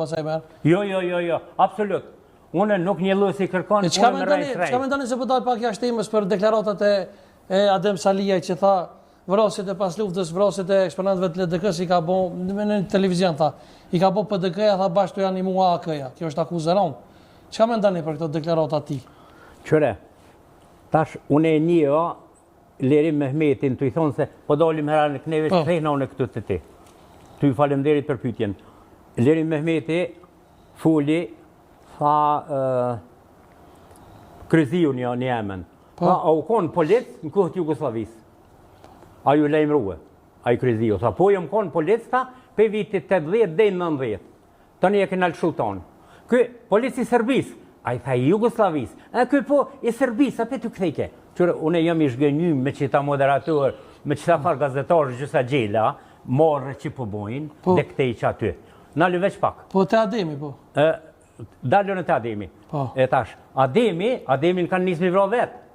Pastaj merr. Jo, jo, jo, jo, absolut. Unë nuk një lloj si kërkon, unë më rraj Çka mendoni se po dal pak jashtë temës për deklaratat e e Adem Salihaj që tha vrasjet e pasluftës, vrasjet e eksponentëve të LDK-së i ka bo në në televizion tha, i ka bo PDK-ja, tha bashkë tu ja nimu AAK-ja. Kjo është akuzë e rëndë. Çka mendoni për këto deklarata të tij? Qyre, tash unë e njoh Lirim Mehmetin tu i thonë se po dalim hera në kneve po. kthehna unë këtu te ti. Ty faleminderit për pyetjen. Lirim Mehmeti foli tha uh, Kryeziu një, një emën. Po. Tha, a u konë polic në kohë të Jugosllavisë? A ju lajmërue? Ai Kryeziu. Tha, po jam konë polic, tha, prej vitit 80 deri 90. Tani e kena lëshu tonë. Ky, polic i Serbisë, ai tha i Jugosllavisë, e ky po i Serbisë, apet ju kthejke. Qyre, unë jam i zhgënjym me qita moderator, me qita farë gazetarë, gjysa gjela, marre që po bojnë, po. dhe këtej që aty. Nalu veç pak. Po, te Ademi, po. E, dalë në te Ademi. Po. E tash, Ademi, Ademin kanë nisë mi vra vetë.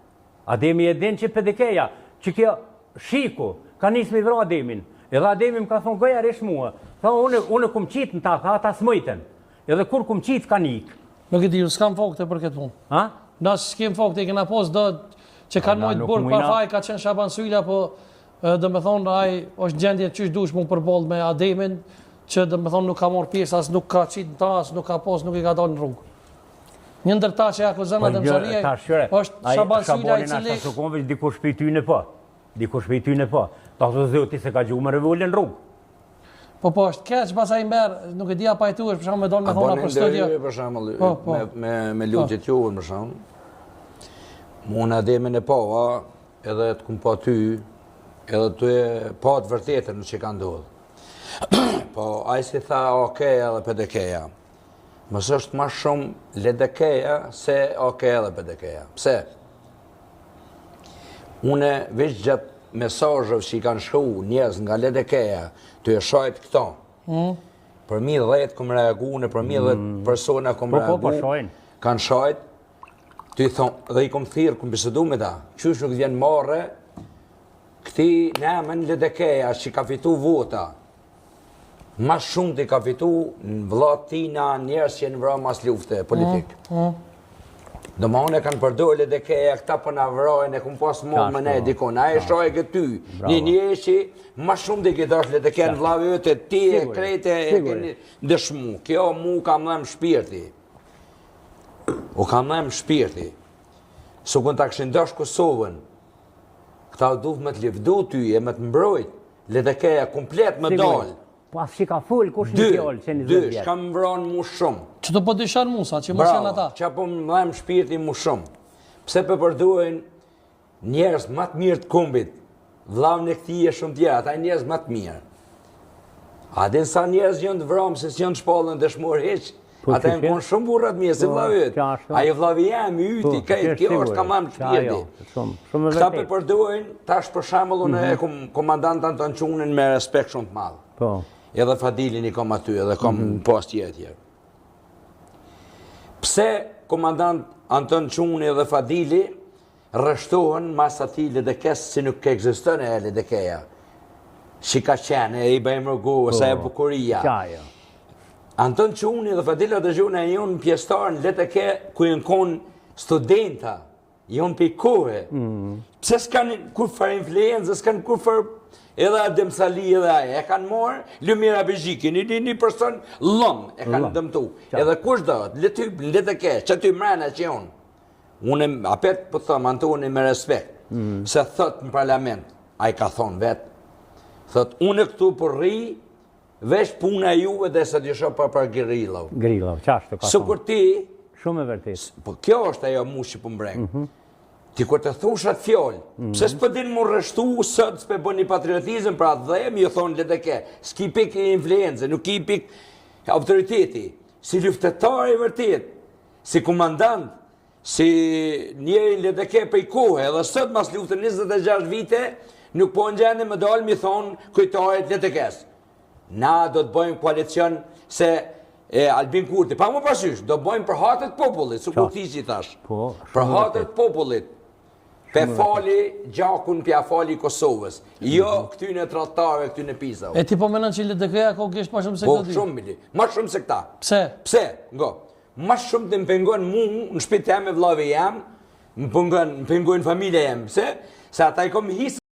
Ademi e din që PDK-ja, që kjo SHIK-u, ka nisë mi vra Ademin. Edhe Ademi më ka thonë gojarisht mua. Tha, unë, unë kum qitë në ta, tha, ata s'mujtën. Edhe kur kum qitë, kanë ikë. Nuk e di, unë s'kam fakte për këtë punë. Ha? Na s'kem fakte, i kena pos do që kanë mujtë burg pa faj, ka qenë Shaban Syla, po do me thonë, ai është gjendje qysh dush mu përballë me Ademin, që do me thonë nuk ka marrë pjesë, as nuk ka qitë në ta, as nuk ka pos, nuk i ka dalë në rrugë. Një ndër ta që e akuzon po, Adem Salihaj është Shaban Syla i cili... Shabanin është veç dikush prej tyne po. Dikush prej tyne po. Ta thë zoti se ka gju me revolen rrugë. Po po, është keq pas ai merr, nuk e di a pajtuesh për shembull me dalë me thonë për studio. Për shembull, po, po. me me me lutje po. ju për shembull. Mu unë Ademin e pava, edhe të kum pa ty, edhe të e pa të vërtetën që ka ndodhë. po, ai si tha AAK edhe PDK-ja. Mos është ma shumë LDK-ja se AAK edhe PDK-ja. Pse? Une veç gjatë mesazheve që i kanë shkru njerëz nga LDK-ja, tu e shajt këto. Mm. Përmi 10 kom reagu, në përmi 10 mm. persona kom po, po, po, reagu, kanë shajt, tu i thonë, dhe i kom thirrë, kom bisedu me ta, qysh nuk vjen marre, këti në emën LDK-ja që ka fitu vota, Ma shumë të ka fitu në vllat tina njerëz që janë vra mas lufte politik. Mm, mm. Domethonë e kanë përdor LDK-ja, këta po na vrajnë, e kum pas mo më ne dikon. A e shaj këty, një njeri që ma shumë të ke dash LDK në vllavi yt e ti e krejt e keni dëshmu. Kjo mu ka m'dhem shpirti. U ka m'dhem shpirti. Sikur ta kishin dash Kosovën, këta u duhet me të livdu ty e me të mbrojt. LDK-ja komplet me dalë. Po as që ka fol kush një fjalë që 20 vjet. Dy, çka më vran mu shumë. Që të po dyshon Musa, që mos janë ata. Që po më dhem shpirti mu shumë. Pse po përdorin njerëz më të mirë të kombit, vllavën e këtij e shumë tjera, ata janë njerëz më të mirë. A din sa njerëz janë të vramë se s'janë shpallën dëshmor hiç? Po, Ata janë konë shumë burra të mirë, si po, vllavi yt. Ai vllavi jem, i yti, po, krejt, kjo është ka m'dhem shpirti. Këta po përdorin, tash për shembull unë e mhm. kom komandant Anton Qunin me respekt shumë të madh. Po. Edhe Fadilin i kom aty, edhe kom mm -hmm. pas tjerë tjerë. Pse komandant Anton Quni dhe Fadili rreshtohen mas atij LDK-së si nuk ekziston e LDK-ja. Si ka qenë, e Ibrahim Rugova, sa e po, bukuria. Qajo. Anton Quni dhe Fadil Hadërgjonaj janë pjesëtar në LDK ku janë konë studenta, janë prej kohe. Mm. Pse s'kanë kurrfarë influencë, s'kanë kurrfarë edhe Adem Sali edhe ai, e kanë marrë Lumir Abdixhikin, një, një person llom, e kanë dëmtu. Edhe kush do, le ty, LDK, që aty mrena që jonë. Unë apet po them Antoni me respekt, mm. se thot në parlament, ai ka thonë vetë, thot unë këtu po rri, veç puna e juve dhe se të shoh për për guerillave. Guerillave, qashtu ka thonë. Sikur ti... Shumë e vërtet. Po kjo është ajo mu që po m'breng. Mm -hmm. Ti kur të thush atë fjalë, mm -hmm. pse s'po din mu rreshtu sot s'pe bën një patriotizëm për atë dhe mi ju thonë LDK, s'ki pikë influencë, nuk ki pikë autoriteti, si luftëtar i vërtet, Si komandant, si njeri në LDK prej kohe, edhe sot mas luftën 26 vite, nuk po në gjendje me dalë mi thonë kryetarit LDK-s. Na do të bëjmë koalicion se e Albin Kurti, pa më parasysh, do bëjmë për hatër të popullit, sikur këtij që i thash. Po, për hatër të popullit. Pe fali gjakun pja fali Kosovës, jo mhm. këtyne tradhtarëve, këtyne pisave. E ti po menon që LDK-ja ka gisht ma shumë se po, këta Po, shumë, bili. Ma shumë se këta. Pse? Pse? Ngo. Ma shumë të më pengon mu në shpi teme vllavi jem, më pengon, më pengojnë familja jem. Pse? Se ata i kom hisë.